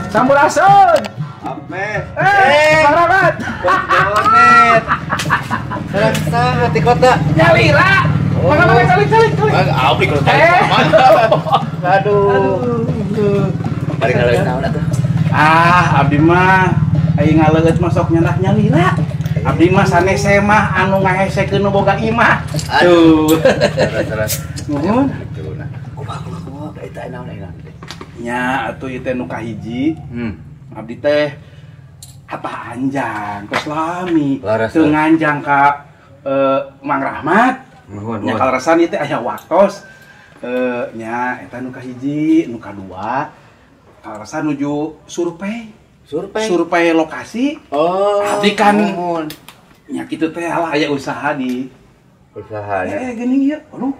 Sampurasun. Ape. Mang Rahmat. Bonet. Sareng hati kota. Nyalira. Mang Rahmat calik calik calik. Abdi kalau calik. Aduh. Bari ngaleut naon atuh? Ah, abdi mah aya ngaleut masuk nyandak nyalira. Abdi mah sanes mah anu ngahesekeun nu boga imah. Tuh. Terus. Nuhun. Kumaha kumaha eta naon naon. Nya atuh ieu teh nu kahiji. Abdi teh apa anjang tos lami teu nganjang ka Mang Rahmat. Nya kaleresan ieu teh aya waktos nya eta nu kahiji, nu kadua kaleresan nuju survei. Survei lokasi. Oh. Abdi kan nya kitu teh lah aya usaha di usaha nya. Geuning ieu. Aduh.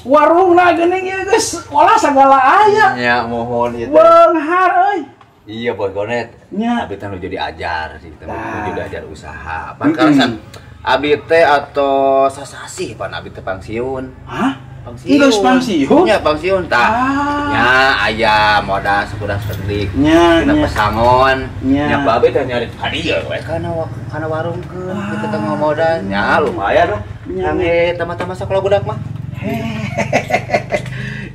Warungna geuning ieu geus olah sagala aya. Nya mohon ieu teh. Beunghar euy. Iya Bos Gonet. Nya abdi teh nuju diajar sih, nuju diajar usaha. Pan kaleresan abdi teh atau sasasih pan abdi teh pangsiun. Hah? Pangsiun. Geus pangsiun? Nya pangsiun tah. Nya aya modal sakudah sedetik. Nya nya pesangon. Nya ku abdi teh nyari ka dieu we kana warungkeun kitu teh modal. Nya lumayan lah. Kangge tambah-tambah sakola budak mah.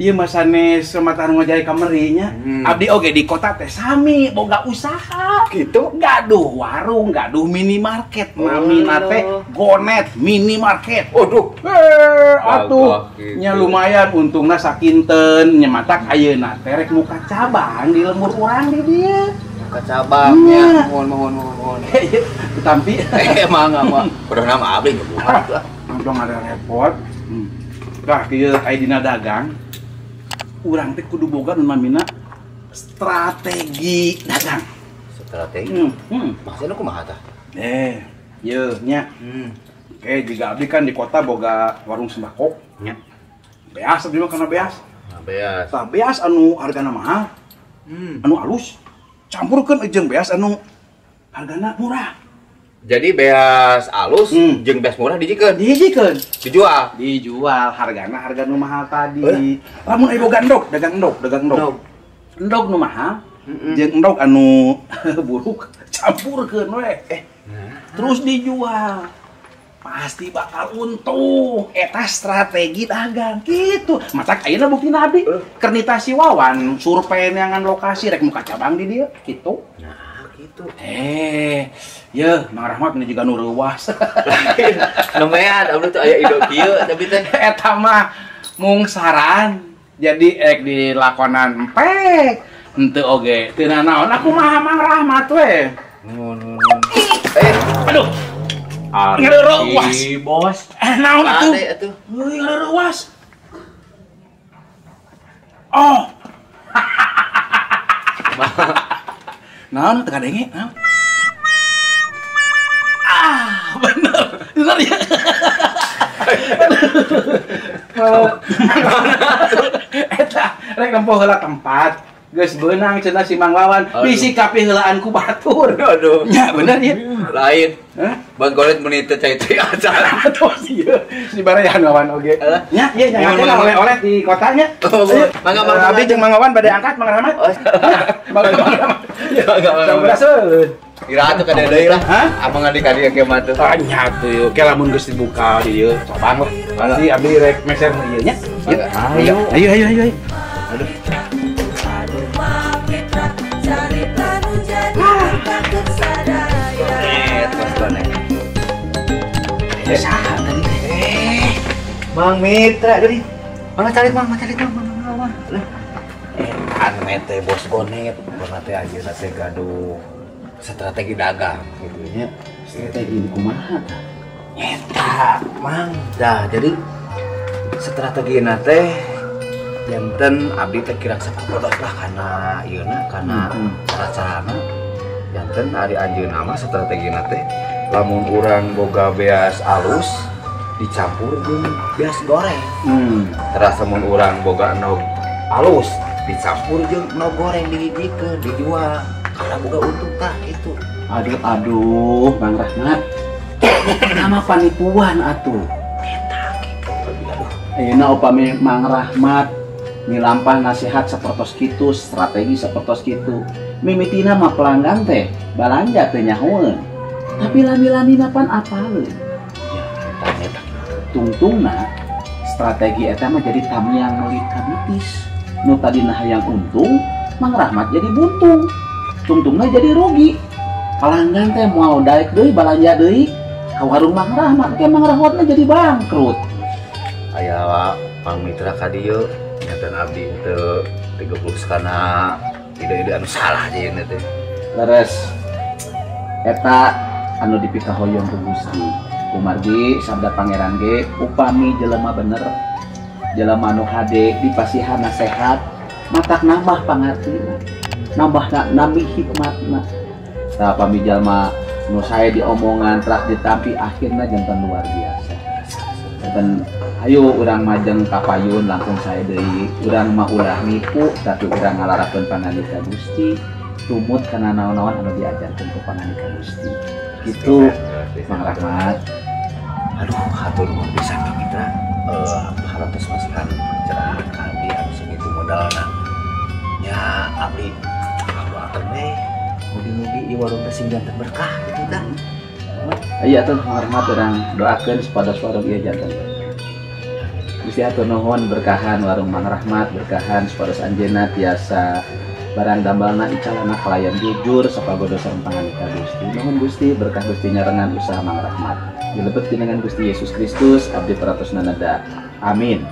Ieu mah sanes mata anu ngajari kameri nya. Abdi oge di kota teh sami boga usaha. Gitu? Gaduh warung, gaduh minimarket. Namina teh Gonet Minimarket. Waduh. Atuh nya lumayan untungna sakinten nya matak ayeuna teh rek muka cabang di lembur urang di dieu. Muka cabang nya. Mohon mohon mohon. Ieu tampi. Mangga mah. Udah nama abdi nyebungan atuh. Untung ada repot. Tah kieu aya dina dagang. Urang teh kudu boga nu namina strategi dagang. Strategi? Maksudna kumaha tah? Yeuh nya. Oke, jika abdi kan di kota boga warung sembako. Nya. Beas abdi mah kana beas. Nah, beas. Tah beas anu hargana mahal. Anu alus. Campurkeun jeung beas anu hargana murah. Jadi beas alus jeung beas murah dijikeun. Dijikeun. Dijual. Dijual hargana harga nu mahal tadi. Lamun aya boga endog, dagang endog, dagang endog. Endog nu mahal jeung endog anu buruk campurkeun we. Terus dijual. Pasti bakal untung. Eta strategi dagang kitu. Matak ayeuna buktina abdi. Kernita si Wawan survei neangan lokasi rek muka cabang di dieu kitu. Nah, gitu. Yeuh, Mang Rahmat ini juga nu reuwas. Lumayan, abdi tuh aya ide kieu tapi teh eta mah mung saran. Jadi ek dilakonan empek. Henteu oge teu nanaon aku mah Mang Rahmat we. Nuhun. Aduh. Ngareuwas, bos. Naon atuh? Euy, ngareuwas. Oh. Naon teu kadenge? Naon? Ah, bener. Bener ya. Eta rek nempo heula tempat. Geus beunang cenah si Mang Wawan. Bisi kapiheulaan ku batur. Aduh. Nya bener ya. Lain. Hah? Bang Gonet mun teu cai-cai acara. Atuh ieu. Si barean Wawan oge. Nya ieu nya oleh-oleh di kotanya. Mangga Mang. Abdi jeung Mang Wawan bade angkat Mang Rahmat. Mang Rahmat. Sampurasun. Ira atuh ka deui lah. Hah? Amang adi ka dieu ke mah tuh. Ah nya atuh. Ke lamun geus dibuka di dieu cabang lah. Pasti abdi rek meser nu ieu nya. Ayo. Ayo ayo ayo. Aduh. Saha tadi teh? Mang Mitra tadi. Mang cari mang, cari mang, mang, mang. Eta teh Bos Gonet, pernah teh ayeuna teh gaduh strategi dagang gitu nya. Strategi kumaha tah? Eta, Mang. Dah, jadi strategina teh janten abdi teh kira sapapodos lah kana ieuna kana cara-carana. Janten ari anjeunna mah strategina teh lamun urang boga beas alus dicampur jeung beas goreng. Terus lamun urang boga endog alus dicampur jeung endog goreng dihijikeun dijual. Karena boga untung tah kitu. Aduh aduh Bang Rahmat. Nama panipuan atuh. Eta kitu aduh. Ayeuna upami Mang Rahmat Milampah nasihat sapertos kitu, strategi sapertos kitu. Mimitina mah pelanggan teh balanja teh nyahoeun. Tapi lami-lamina pan apaleun. Ya, eta eta. Tungtungna strategi eta mah jadi tamiang meuli kabitis. Nu tadina hayang untung, Mang Rahmat jadi buntung. Tungtungna jadi rugi. Pelanggan teh moal daek deui balanja deui ka warung Mang Rahmat, ke Mang Rahmatna jadi bangkrut. Aya Mang Mitra ka dieu, nyaten abdi teu 30 kana ide-ide anu salah jeung teh. Leres. Eta anu dipikahoyong ku Gusti. Kumargi sabda Pangeran ge upami jelema bener, jelema anu hade dipasihan nasehat, matak nambah pangartina, nambah nambih hikmatna. Tah pami jalma nu sae diomongan telah ditampi akhirna janten luar biasa. Janten ayo urang majeng kapayun langkung sae deui, urang mah ulah nipu tapi urang ngalarakeun pangandika Gusti, tumut kana naon-naon anu diajarkeun ku pangandika Gusti. Gitu Mang Rahmat. Aduh, hatur nuhun pisan Mang Mitra. Parantos masihan pencerahan ka abdi anu sakitu modalna. Nya abdi doakeun we mugi-mugi ieu warung teh sing janten berkah gitu dah. Iya tuh Mang Rahmat, urang doakeun supados warung ieu janten berkah. Gusti hatur nuhun berkahan warung Mang Rahmat, berkahan supados anjeunna tiasa barang dambalna icalana kalayan jujur sapagodo sareng pangandika Gusti. Nuhun Gusti, berkah Gusti nyarengan usaha Mang Rahmat. Dilebet dengan Gusti Yesus Kristus, abdi parantos nanada. Amin.